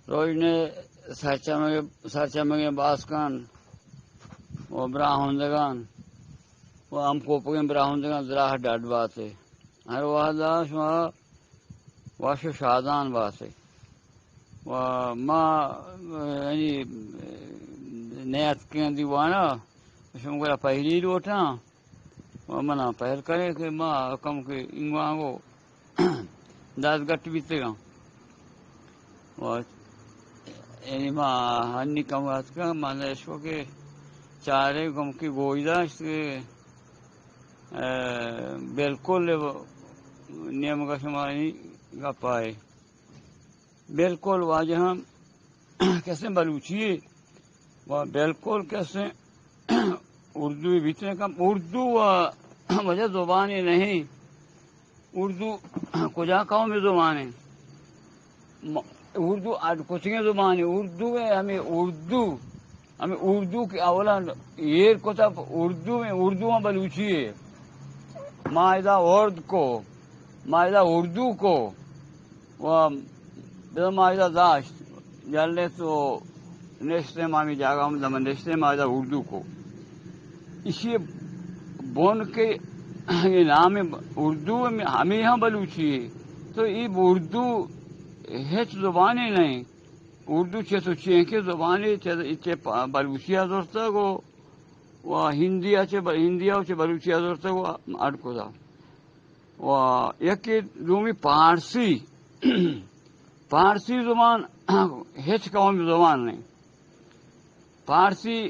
روژن ءِ سرچمگ، سرچمگیں باسکان و براہندگان و ہمکوپگیں براہندگان دراہ ڈڈ بات ئے۔ ہر وہدا شما وش و شادان بات ئے۔ و ما، یعنی، نیاتکیں دیوانا شما گورا پہلی لوٹاں۔ و منا پہل کرے کہ ما کم کہ انگو آنگو داد گٹ بیتگاں۔ و یعنی ما ہنی کم اتکاں، ما نشو کہ چارے کم کہ گوش داشت کہ، اے، بالکل نیمگا شمانی گپائے۔ بالکل واجہ ہم کسیں بلوچی ئے و بالکل کسیں اردو بیتنے کم۔ اردو و واجہ زبانے نہیں۔ اردو کجا قوم زبانے؟ م-، اردو اڈ کتگیں زبانے۔ اردو ہے ہمیں اردو، ہمیں اردو کہ اولا ایر کتا اردو میں، اردو ہم بلوچی ئے۔ ما ادا ارد کو، ما ادا اردو کو۔ و بزاں ما ادا داشت، جلت و نشتیں، ما ہمے جاگہ ہم دمن نشتیں، ما ادا اردو کو۔ ایشی بن کہ یہ نام اردو ہمے، ہمے ہاں بلوچی ئے۔ تو یہ اردو ہچ زبانے نہیں۔ اردو چہ تو چینکہ زبانے، چہ، چہ بلوچی ءَ زرتگ و، و ہندی ءَ چہ ب-، ہندی ءَ چہ بلوچی ءَ زرتگ و اڈ کتا۔ و یکے دومی پارسی، پارسی زبان ہچ قومی زبان نہیں۔ پارسی،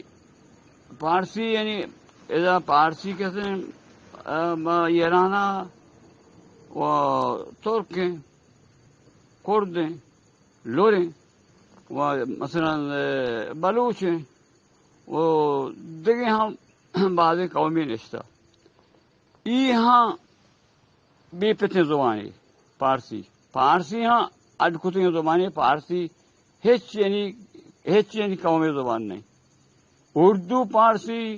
پارسی یعنی ادا پارسی کسیں، آ، ما ایران ءَ و ترک ہیں، کرد ہیں، لور ہیں، و مثلاً، آ، بلوچ ہیں، و دگہ ہم بازیں قومی نشتہ۔ ای ہاں بے پتیں زبانے پارسی۔ پارسی ہاں اڈ کتگیں زبانے، پارسی ہچ یعنی، ہچ یعنی قومی زبان نہیں۔ اردو، پارسی،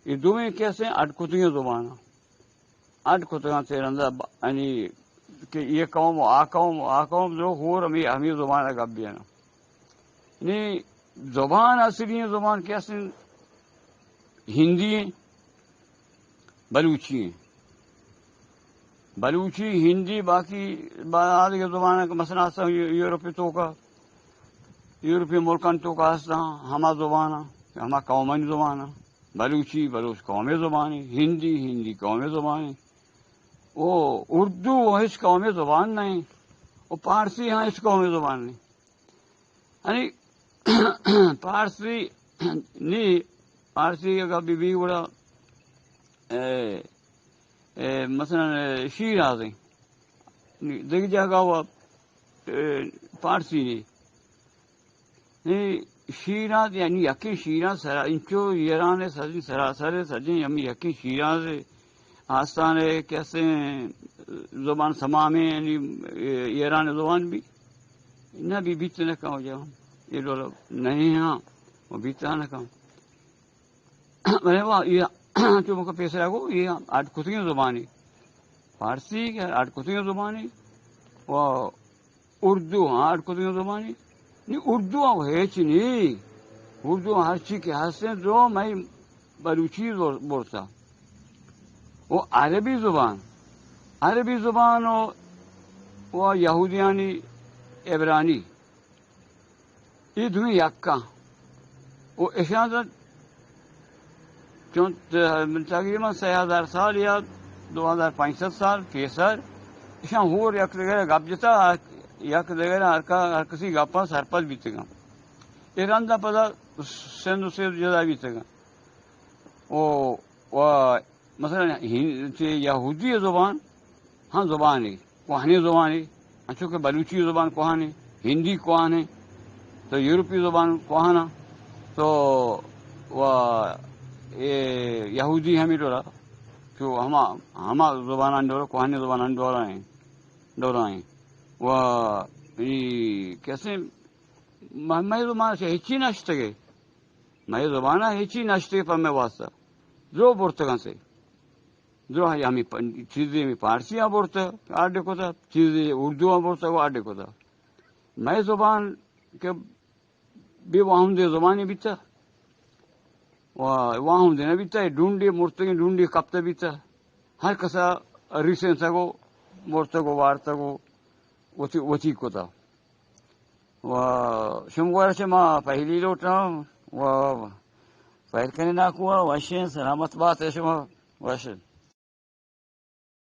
یہ دوئیں کسیں اڈ کتگیں زبان ہیں۔ اڈ کتگاں تیرندا ب-، یعنی کہ یہ قوم و آ قوم و آ قوم جو ہور ہمیں، ہمیں زبان ءَ گپ بیانا۔ یعنی زبان، اصلی زبان کسیں ہندی ہیں، بلوچی ہیں۔ بلوچی، ہندی، باقی با-، آدگہ زبان کہ مثلاً ہستاں یو-، یورپی توکا، یورپی ملکان توکا ہستاں، ہما زبان ہیں، ہما قومانی زبان ہیں۔ بلوچی، بلوچ قومی زبان ہیں، ہندی، ہندی قومی زبان ہیں۔ او اردو ہچ قومی زبان نہیں، او پارسی ہاں ہچ قومی زبان نہیں۔ یعنی پارسی نی، پارسی اگر بی بی گڑا، اے، اے، مثلاً، اے، شیراز ہیں۔ نی، دگہ جاگہ و، اے، پارسی نی۔ نی، شیراز یعنی یکیں شیراز سرا، انچو ایران ءِ سجیں سراسر ءِ سجیں ہمے یکیں شیراز ءِ آستان ءَ کہ استیں زبان سمامیں، یعنی ایران ءِ زبان بی نہ بی، بیت نہ کن واجہ، یہ ڈول نہیں ہاں، وہ بیت نہ کن۔ بلے وا، یہ چو مکہ پیسرا گو، یہ اڈ کتگیں زبانی، فارسی کہ اڈ کتگیں زبانی، و اردو ہاں اڈ کتگیں زبانی۔ نی اردو ہم ہیچ نی۔ اردو ہرچی کہ ہستیں درو مئی بلوچی زور-، برتا۔ و عربی زبان، عربی زبان و، و یہودیانی عبرانی، یہ دوئیں یکاں۔ و اشاں چون ت-، تقریباً سہ ہزار سال یا دو ہزار پنچ سد سال پیسر، اشاں ہور یک دگرے گپ جتا، یک دگرے ہر کا-، ہر کسی گپاں سرپد بیتگاں۔ اے رندا پدا سندھ و سیدھ جدا بیتگاں۔ و، و مثلاً ہن-، چہ یہودی زبان ہم زبانے، کوہنیں زبانے، انچو کہ بلوچی زبان کوہن ہے، ہندی کوہن ہے، تو یورپی زبان کوہن ہے، تو و اے یہودی ہمیں ڈولا، چو ہما، ہما زبانان ڈولا، کوہنیں زبانان ڈولا ہیں، ڈولا ہیں۔ و ای کسے م-، مئے زبان سے ہچی نشتگے، مئے زبان ہچی نشتگے پر مئے واسطہ، درو برتگاں سے۔ درو ہمیں پ-، چیزے ہمیں پارسی ہاں برتا، آڈے کتا، چیزے اردو ہاں برتا، وہ آڈے کتا۔ مئے زبان کہ بے واہندیں زمانے بیتہ و واہندے نہ بیتہ، ڈونڈے مرتگیں، ڈونڈے کپتہ بیتہ۔ ہر کسا ریسینتگ و مرتگ و وارتگ و وتی، وتی کتہ۔ و شمگور چہ ما پہلی لوٹاں و پہل کنیں ناکو ءَ۔ وشیں، سلامت بات ئے شما۔ وشیں۔